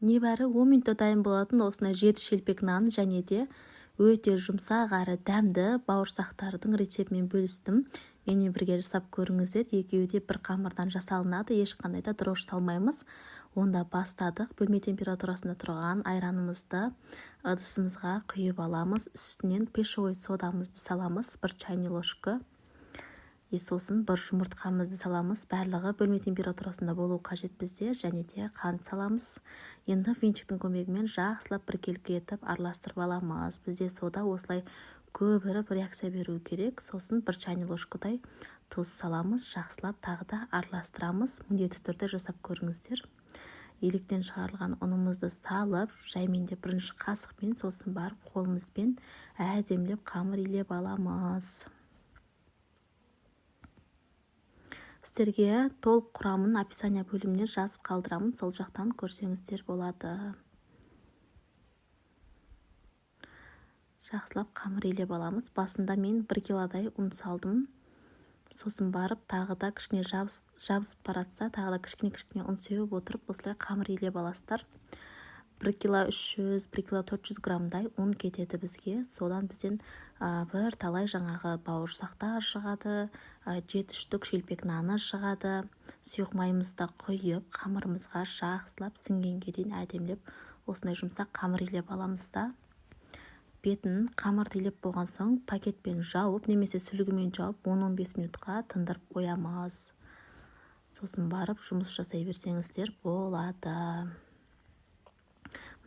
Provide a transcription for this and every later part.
Небәрі 10 минутта дайын болатын осындай 7 шелпек нан және де өте жұмсақ әрі дәмді бауырсақтардың рецептімен бөлістім. Менімен бірге жасап көріңіздер. Екеуі де бір қамырдан жасалынады, ешқандай да дрожж салмаймыз. Онда бастадық. Бөлме температурасында тұрған айранымызды ыдысымызға құйып аламыз. Үстінен пищевой содамызды саламыз, 1 чайный ложка. Сосын бір жұмыртқамызды саламыз. Барлығы бөлме температурасында болу қажет бізде. Және де қант саламыз. Енді венчиктің көмегімен жақсылап біркелкі етіп араластырып аламыз. Бізде сода осылай көбіріп реакция беру керек. Сосын 1 чайный ложкадай тұз саламыз. Жақсылап тағы да араластырамыз. Міндетті түрде жасап көріңіздер. Електен шығарылған ұнымызды салып, жайменде бірінші қасықпен, сосын барып қолымызбен әдемілеп қамыр илеп аламыз. Сіздерге толық құрамын описание бөліміне жазып қалдырамын, сол жақтан көрсеңіздер болады. Жақсылап қамыр илеп аламыз. Басында мен 1 килодай ұн салдым. Сосын барып тағы да кішкене жабысып баратса, тағы да кішкене-кішкене ұн сеуіп отырып, осылай қамыр илеп аласыздар. 1 кило 300, 1 кило 400 граммдай ұн кетеді бізге. Содан бізден бір талай жаңағы бауырсақтар шығады, 7 штук шелпек наны шығады. Сұйық майымызды құйып, қамырымызға жақсылап сіңгенге дейін әдемілеп осындай жұмсақ қамыр илеп аламыз да. Бетін қамырды илеп болған соң пакетпен жауып немесе сүлгімен жауып 10-15 минутқа тындырып қоямыз. Сосын барып жұмыс жасай берсеңіздер болады.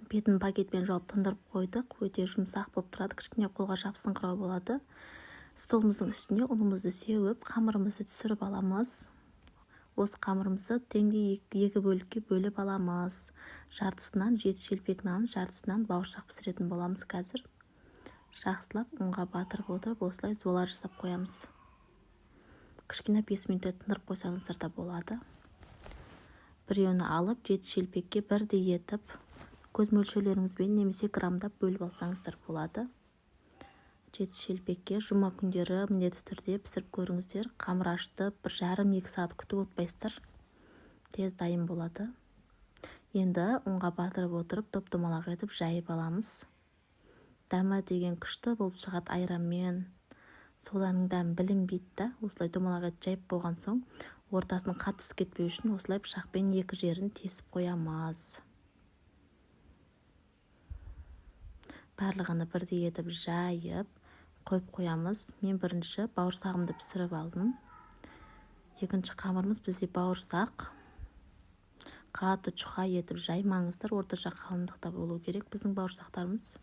Бетін пакетпен жауып тындырып қойдық. Өте жұмсақ болып тұрады, кішкене қолға жабысыңқырау болады. Столымыздың үстіне ұнымызды сеуіп, қамырымызды түсіріп аламыз. Осы қамырымызды теңдей екі бөлікке бөліп аламыз. Жартысынан 7 шелпек нан, жартысынан бауырсақ пісіретін боламыз қазір. Жақсылап ұнға батырып отырып, осылай зола жасап қоямыз. Кішкене 5 минуттай тындырып қойсаңыздар да болады. Біреуін алып, 7 шелпекке бірдей етіп көз мөлшерлеріңізбен немесе грамдап бөліп алсаңыздар болады. 7 шелпекке жұма күндері міндетті түрде пісіріп көріңіздер. Қамыр ашытып, 1,5-2 сағат күтіп отпайсыздар. Тез дайын болады. Енді ұнға батырып отырып, топ-домалақ етіп жайып аламыз. Дәмі деген күшті болып шығады айранмен. Соданың дәмі білінбейді да. Осылай домалақ етіп жайып болған соң, ортасын қатты ысып кетпеу үшін осылай пышақпен екі жерін тесіп қоямыз. Барлығını бірдей етіп жайып қойып қоямыз. Мен бірінші бауырсағымды пісіріп алдым. Екінші қамырымыз бізде бауырсақ. Қатты жұқа етіп жаймаңыздар, орташа қалыңдықта болу керек біздің бауырсақтарымыз.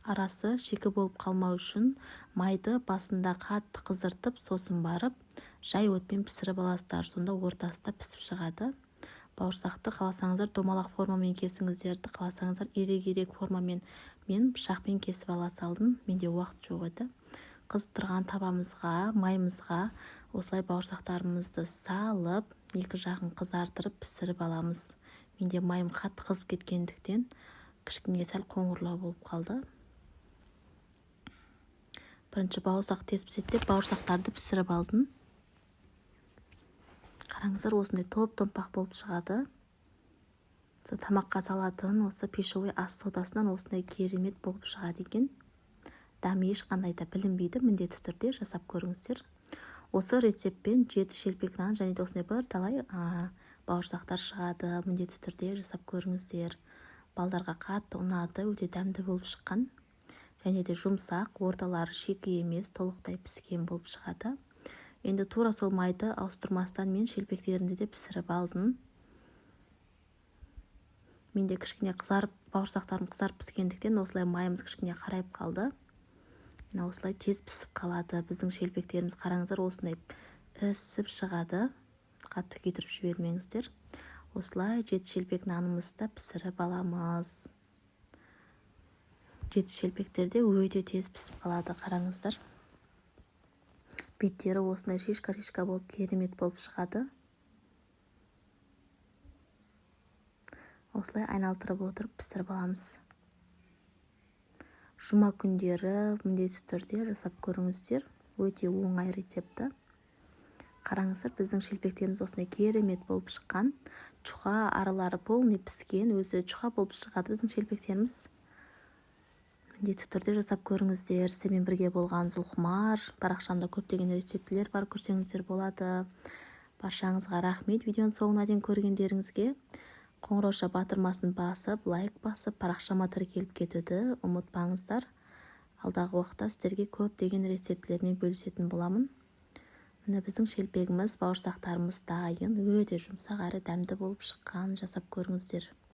Арасы шикі болып қалмау үшін майды басында қатты қыздыртып, сосын барып жай отпен пісіріп аласыздар. Сонда ортасы да пісіп шығады. Бауырсақты қаласаңыздар домалақ формамен кесіңіздер, қаласаңыздар ирек-ирек формамен. Мен пышақпен кесіп ала салдым, менде уақыт жоқ еді. Қызып тұрған табамызға, майымызға осылай бауырсақтарымызды салып, екі жағын қызартырып пісіріп аламыз. Менде майым қатты қызып кеткендіктен кішкене сәл қоңырлау болып қалды. Бірінші бауырсақ тез піседі деп бауырсақтарды пісіріп алдым. Қараңыздар, осындай топ-томпақ болып шығады. Сол тамаққа салатын осы пищевой ас содасынан осындай керемет болып шығады екен. Дәмі ешқандай да білінбейді, міндетті түрде жасап көріңіздер. Осы рецептпен 7 шелпек нан және де осындай бір талай бауырсақтар шығады, міндетті түрде жасап көріңіздер. Балдарға қатты ұнады, өте дәмді болып шыққан. Және де жұмсақ, орталары шикі емес, толықтай піскен болып шығады. Енді тура сол майды ауыстырмастан мен шелпектерімді де пісіріп алдым. Менде кішкене қызарып, бауырсақтарым қызарып піскендіктен осылай майымыз кішкене қарайып қалды. Мына осылай тез пісіп қалады біздің шелпектеріміз. Қараңыздар, осындай ісіп шығады. Қатты күйдіріп жібермеңіздер. Осылай 7 шелпек нанымызды пісіріп аламыз. 7 шелпектер де өте тез пісіп қалады, қараңыздар. Беттері осындай шишка-шишка болып керемет болып шығады. Осылай айналдырып отырып пісіріп аламыз. Жұма күндері міндетті түрде жасап көріңіздер. Өте оңай рецепті. Қараңыздар, біздің шелпектеріміз осындай керемет болып шыққан. Чуха, аралары полный піскен, өзі чуха болып шығады біздің шелпектеріміз. Міндетті түрде жасап көріңіздер. Сіздермен бірге болған Зұлқұмар. Парақшамда көптеген рецептілер бар, көрсеңіздер болады. Баршаңызға рахмет видеоның соңына дейін көргендеріңізге. Қоңырауша батырмасын басып, лайк басып, парақшама тіркеліп кетуді ұмытпаңыздар. Алдағы уақытта сіздерге көптеген рецептілермен бөлісетін боламын. Міне, біздің шелпегіміз, бауырсақтарымыз дайын. Өте жұмсақ әрі дәмді болып шыққан. Жасап көріңіздер.